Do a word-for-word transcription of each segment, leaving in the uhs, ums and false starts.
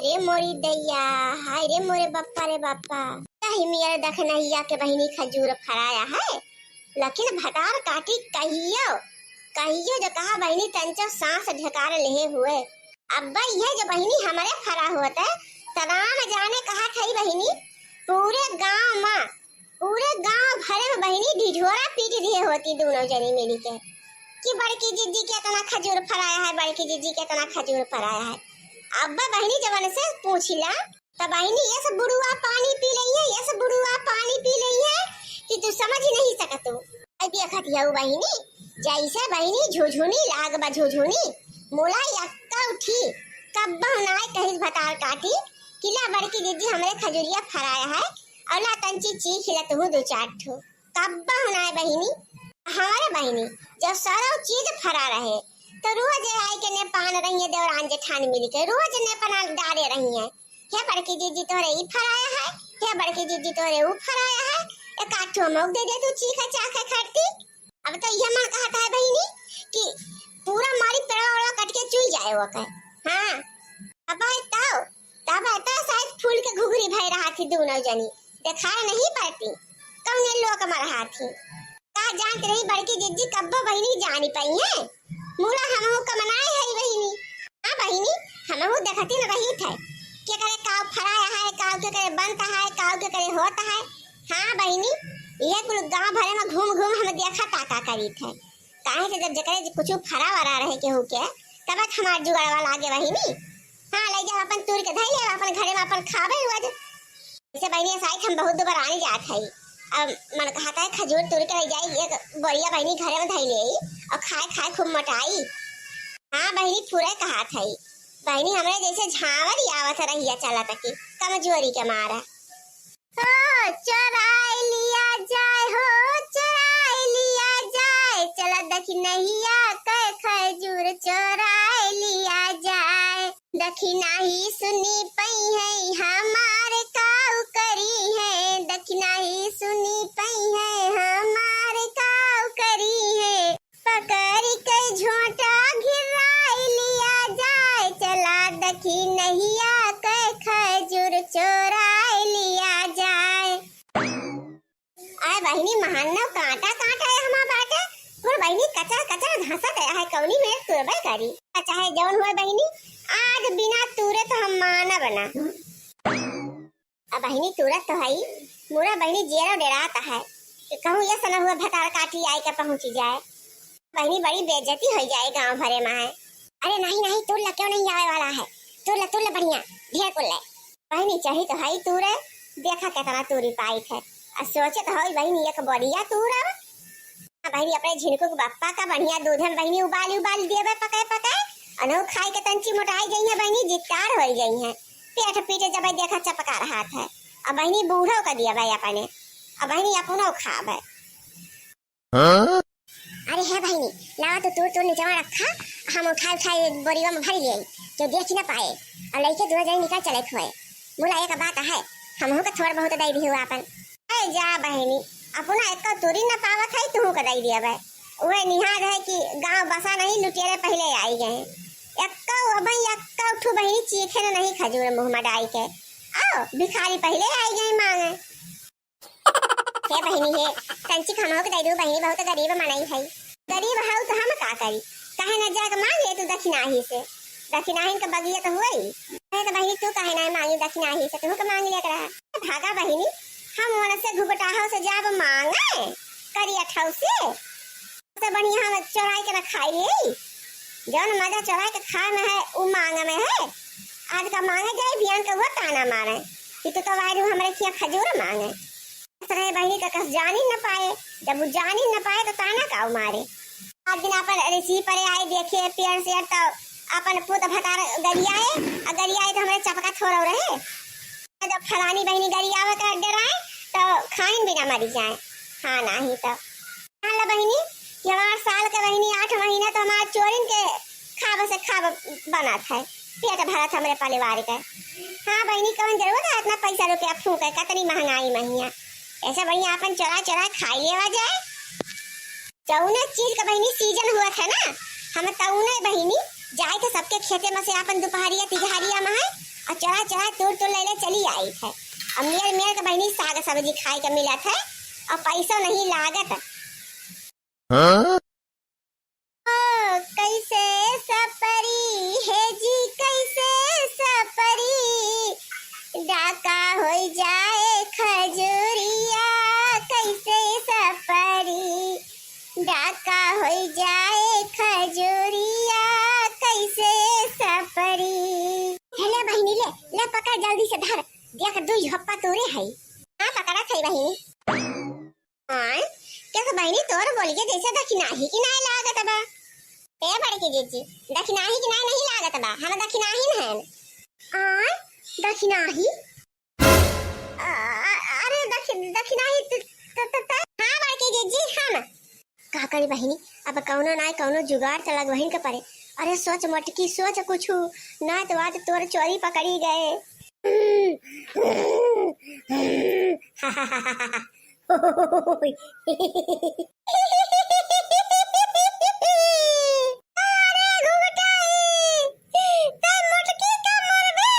रे मोरी दैया, हाय रे मोरे बप्पा रे बप्पा। कहीं मियर दखनहिया के बहिनी खजूर फराया है, लेकिन भतार काटी कहियो, कहियो जो कहा बहिनी तंचो सांस ढकार लेहे हुए। अब यह जो बहिनी हमरे फरा होत है, त राम जाने कहा थई बहिनी, पूरे गांव में पूरे गांव भरे में बहिनी ढिढोरा पीट दिए होती दोनों जनी मिली के कि बड़की जिज्जी के इतना खजूर फराया है, बड़की जिज्जी के इतना खजूर फराया है। अब बहिनी जवन से पूछिला, त बहिनी ये सब बुढ़ुआ पानी पी लई है, ये सब बुढ़ुआ पानी पी लई है कि तू समझ ही नहीं सकत हो। आई देखत हऊ बहिनी, जैसे बहिनी झुझुनी लाग बा झुझुनी, मुला यक्का उठी, कब्बा नाय कहिस भतार काटी, किला बड़की जिज्जी हमरे खजुरिया फराया है, अउला तंची चीख हिला तुहू दो चार ठो। कब्बा हुनाए बहिनी, हमारे बहिनी, जब सारा चीज फरा रहे, तो रोज आई के ने पान रहिए देवरान जेठान मिल के, रोज ने पना डारे रही है। हे बड़की जिज्जी तोरे ई फराया है, हे बड़की जिज्जी तोरे ऊ फराया है, एक आध ठो मौक दे दे तू चीखे चाखे खरती। अब तो यह मन कहता है बहिनी कि पूरा मारी पेड़वा ओड़वा कट के चुई जाए वो कहे। हाँ, अब आए तो तब तो शायद फूल के घुघरी भय रहा थी दोनों जनी, दिखाई नहीं पड़ती, कौने लोक में रहा थी। का जानत रही बड़की जिज्जी कब्बो बहिनी जानी पाई है। मूला हमहू कमनाए है बहिनी। हाँ बहिनी, हमहू देखती न रही थे, के करे काव फराया है, काव के करे बनता है, काव के करे होता है। हाँ बहिनी, ये कुल गांव भरे में घूम घूम हम देखा ताका करी थे। काहे से जब जकरे कुछ फरा वरा रहे केहू के, तब हमार जुगाड़वा लागे बहिनी। हाँ, ले जाओ अपन तूर के धई ले, अपन घरे में अपन खाबे रोज। जैसे बहिनी, ऐसा ही हम बहुत दुबरानी जात हई। अब मन कहता है खजूर तूर के ले जाई, एक बोरिया बहिनी घरे में धई ले आई और खाए खाए खूब मोटाई। हाँ बहिनी, पूरे कहत हई। बहिनी, हमरे जैसे झांवर ही आवत रहिया चला तकी, कमजोरी के मारा। हो चोराई लिया जाए, हो चोराई लिया जाए, चला दखिनहिया के खजूर चोराई लिया जाए। दखिनाही सुनी पई है हमार काऊ करी है, दखिनाही सुनी पई है हमार काऊ करी है। पकड़ के झोंटा घिराई लिया जाए, चला दखिनहिया के खजूर चोराई लिया जाए। आए बहिनी, महानव कांटा कांटा है हमार बाटे, कुल बहिनी कचर कचर घसत है, कौनी में तुरबे करी। चाहे जौन होए बहिनी, आज बिना तूरे तो हम मानब ना। अब बहिनी तुरत तो हई, मोरा बहिनी जियरो डेरात है कि कहूँ ये सना हुआ भतार काटी आए के पहुँची जाए। बहिनी बड़ी बेइज्जती हो जाए गांव भरे में है। अरे नहीं नहीं, तुर ला, क्यों नहीं आवे वाला है, तुर ला, तुर ला बढ़िया, ढेर कुल ले। बहिनी चढ़ी तो हई तूरे, देखा कितना तूरी पाई थे। आ सोचे तो हई बहिनी एक बढ़िया तूर अब। हाँ बहिनी, अपने झिनकू के बप्पा का बढ़िया दूध में बहिनी उबाली उबाली देबे पकाए पकाए, अनहु खाई के तंची मोटाई जइहे बहिनी, जित्तार होई जइहे। पेट पीटे जब देखा चपका रहा था। अब बहिनी बूढ़ो का दिया भाई अपने, अब बहिनी अपनो खाबे। हाँ? अरे है बहिनी, लावा तो तूर तूर निचवा रखा, हम उठाए उठाए बोरिया में भर लिए, जो देख ही ना पाए, और लइके दोनों जने निकल चले खोए। बोला एक बात है, हमहू के थोड़ बहुत दे दी हुआ अपन। अरे जा बहिनी, अपना एक तूरी न पावत है, तुहू के दे दिया भाई। उहे निहार है कि गांव बसा नहीं, लुटेरे पहले आई गए। एक्को अबई एक्को ठू बहिनी चीखे न नहीं खजूर मुंह में डाई के। आओ, भिखारी पहले आई गए मांगे। हे बहिनी हे, तंचिक हमहू के दे दू बहिनी, बहुत गरीब मनई है। गरीब हऊ तो हम का करी, काहे न जाके मांग ले तू दखिनाही से, दखिनाहिन के बगिया तो हुई। अरे तो बहिनी तू काहे ना मांगी दखिनाही से, तू के मांग लिया करा। भागा बहिनी, हम उनसे घुघटाहो से जाब मांगे, करिया ठौसी। से बढ़िया हम चोराई के ना खाई ले। जौन मजा चोराई के खाए में है, उ मांगे में है। आज का मांगे जाए, बिहान का हुआ ताना मारे कि तू तो वायरू हमरे खिया खजूर मांगे। रहे बहिनी तो कस जानी न पाए, जब वो जानी न पाए तो ताना का मारे। आज दिन अपन ऋषि परे आए देखे पेड़ से तो अपन पुत भतार गरियाए, आ गरियाए तो हमरे चपका थोड़ा रहे। जब फलानी बहिनी गरियावे के डराए, तो खाइन बिना मरी जाए। हाँ, नाही तो। जान ला बहिनी, कि हमार साल के बहिनी आठ महीना तो हमार चोरिन के खाब से खाब बनत है, पेट भरत हमरे परिवार के। हाँ बहिनी, कौन जरूरत है इतना पैसा रुपया फूके, कितनी महंगाई महिया। ऐसे बढ़िया अपन चोरा चोरा खाई लेवा जाए। जौने चीज का बहिनी सीजन हुआ था ना, हम तौने बहिनी जाए थे सबके खेते में से अपन दोपहरिया तिजहरिया में है, और चला चला, तूर तूर लइले चली आइत है। अब मेर मेर के बहिनी साग सब्जी खाए के मिलत है और पैसो नहीं लागत। हाँ? ओ, कैसे सपरी हे जी, कैसे सपरी, डाका होई जाए खजूरिया, कैसे सपरी, डाका होई जाए खजूरिया, कैसे सपरी। हे ले बहिनी, ले, ले पकड़, जल्दी से धर, देख दुई हप्पा तोरे है। हाँ, पकड़ा थे बहिनी। आय, का बहिनी, तोर बोलिया जैसे दखिनाही की नाय लागत बा। ए बड़की जिज्जी, दखिनाही की नाय नहीं लागत बा, हम दखिनाही न हन। आय, दखिनाही? आ, आ, अरे दखि-, दखिनाही त, त, त, त, हाँ बड़की जिज्जी, हम। का करी बहिनी, अब कौनो नाय कौनो जुगाड़ त लगवहिन के पड़े। अरे सोच मोटकी, सोच कुछु, नाय तो आज तोर चोरी पकड़ी गए। अरे घुघटाई, तै मोटकी का मरबे।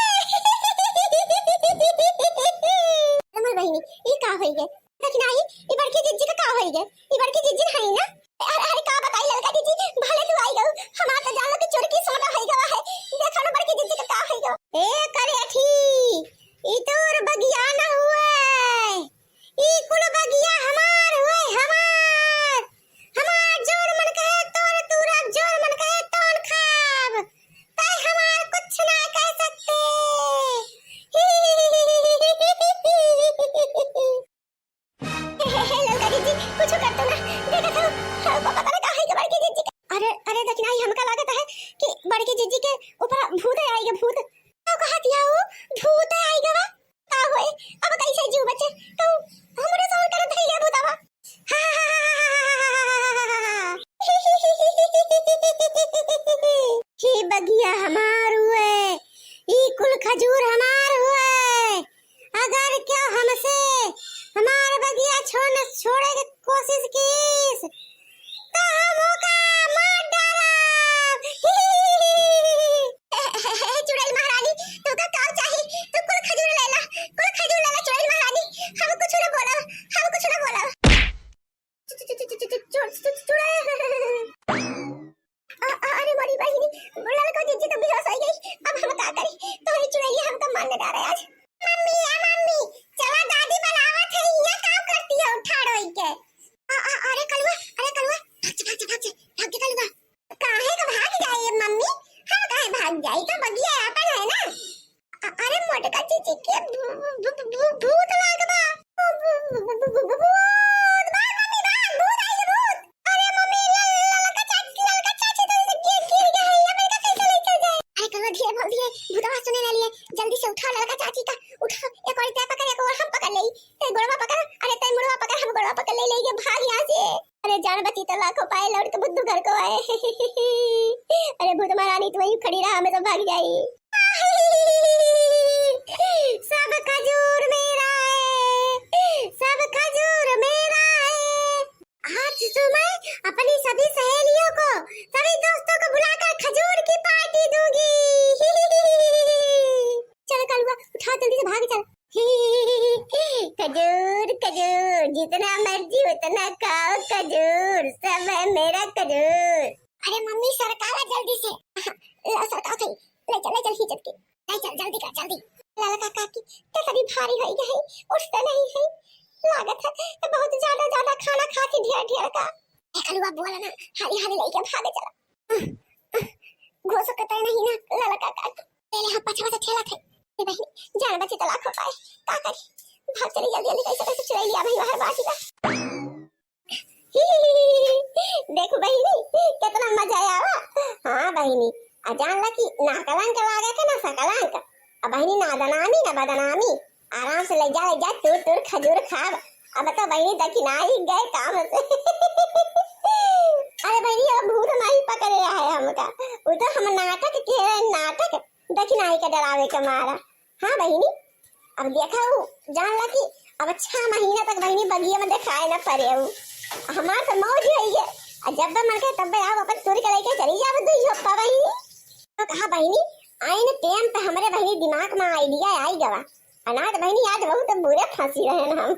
हमर बहिनी, ई का होई गे? दखिनाही, ई बड़की जिज्जी का का होई गे? ई बड़की जिज्जी हई ना? अरे, अरे, का बताई ललका जिज्जी, भले तू आई गऊ, हमार तो जान लो कि चोरी की सोटा होई गवा है। देखो ना बड़की जिज्जी का का होई गवा। ए करेठी, ई तोर बगिया न हुए, ई कुल बगिया हमार हुए, हमार। हमार जौन मन कहे तोर तूरब, जौन मन कहे तौन खाब, तै हमार कुछ ना कह सकते। हे, हे, हे, ललका जिज्जी, कुछ कर दो ना। देखत हो, हमको पता ना का है कि बड़की जिज्जी का। अरे, अरे, दखिनाही, हमका लागत है कि बड़की जिज्जी के ऊपर भूत है, आई गे भूत। का कहत या हो? भूत है, आई गवा? का होए? अब कैसे जीव बचे? कहूँ हमरे सौर कर धइले भूतवा। ही बगिया हमार हुए, ई कुल खजूर हमार हुए। अगर क्यों हमसे हमार बगिया छोड़ने, छोड़े के कोशिश कीस, तो हम ओका मार डालब। चुड़ैल महारानी, तोका का चाही? तू कुल खजूर ले ला, कुल खजूर ले ला चुड़ैल महारानी। हम कुछ ना बोलब, हम कुछ ना बोलब। चु-, चु-, चु-, चु-, चु-, चु-, चुड़ैल। अ-, अ-, अरे मोरी बहिनी, ललको जिज्जी तो बेहोश हो गई। अब हम का करी? तोहरी चुड़ैलिया हमका मारने डारे आज। मम्मी, ए मम्मी, चला दादी बुलावत है, यहाँ काम करती है उठाड़ होई के। अ-, अ-, अरे कलुआ, अरे कलुआ, भाग जा, भाग जा, भाग जा, भाग जा कलुआ। काहे का भाग जाए मम्मी? हम काहे भाग जाए? तो बगिया आपन है ना। अ-, अरे मोटका जिज्जी के भू-, भू-, भू-, भू-, भूत लाग बा। भू-, भू-, भू-, भू-, भू-, भूत बा मम्मी, बा, भूत आइल भूत। अरे मम्मी, ल-, ल-, ललका चाची, ललका चाची तो से गिर, गिर गया है, अब इनका कैसे लेके जाए? अरे कलुआ धीरे बोल दिए, भूतवा सुने ना लिए, जल्दी से उठाओ ललका चाची का, उठाओ, एक और तै पकड़, एक और हम पकड़ लेई, तै गोड़वा पकड़, अरे तै मुड़वा पकड़, हम गोड़वा पकड़ ले, लेके भाग यहाँ से। अरे जान बची तो लाखों पाए, लौट के बुद्धू घर को आए। अरे भूत महारानी, तू वहीं खड़ी रहा, हमें सब भाग जाई। सब खजूर मेरा है, सब खजूर मेरा है। आज तो मैं अपनी सभी सहेलियों को, सभी दोस्तों को बुलाकर खजूर की पार्टी दूंगी। चल कलुआ, उठा जल्दी से भाग चल। खजूर, खजूर, जितना मर्जी उतना खाओ खजूर, सब है मेरा खजूर। अरे मम्मी, सरकावा जल्दी से। ला सरकावा थे, ले चल, ले चल, खींचत के। ले चल, जल्दी कर, जल्दी। ललका काकी, तो तनी भारी होई गई, उठते नहीं है। लागत है, तो बहुत ज्यादा, ज्यादा खाना खाती ढेर, ढेर का। ए कलुआ बोला ना, हाली, हाली लेके भागे चला। घोसो कतई नहीं ना, ललका काकी। पहले हम पछवा से ठेला थे। ए बहिनी, जान बची तो लाखों पाए। का करी? भाग चली जल्दी जल्दी, कैसे कैसे चुराई लिया भाई बाहर बाटी का। देख बहिनी, कितना मजा आवा। हाँ बहिनी, आ जान ला कि ना कलंक लागे के ना सकलंक। अब बहिनी ना दनामी ना बदनामी। आराम से ले जा, ले जा, तूर तूर खजूर खाब। अब तो बहिनी दखिनाही गए काम से। अरे बहिनी, अब भूत नहीं पकड़े रहा है हमका। वो तो हम नाटक के रहे, नाटक। दखिनाही के डरावे के मारा। हाँ बहिनी, अब देखा हूँ, जान ला कि अब छह महीना तक बहिनी बगिया में देखाए ना पड़े हूँ। हमार तो मौज ही है। और जब मन करे तब आओ, अपन तूर के लेके चली जाओ, दू झोपा बहिनी। तो कहा बहिनी, आइन टेम पे हमरे बहिनी दिमाग में आइडिया आई गवा। अनाथ बहिनी, आज बहुत बुरे फंसी रहेन हम।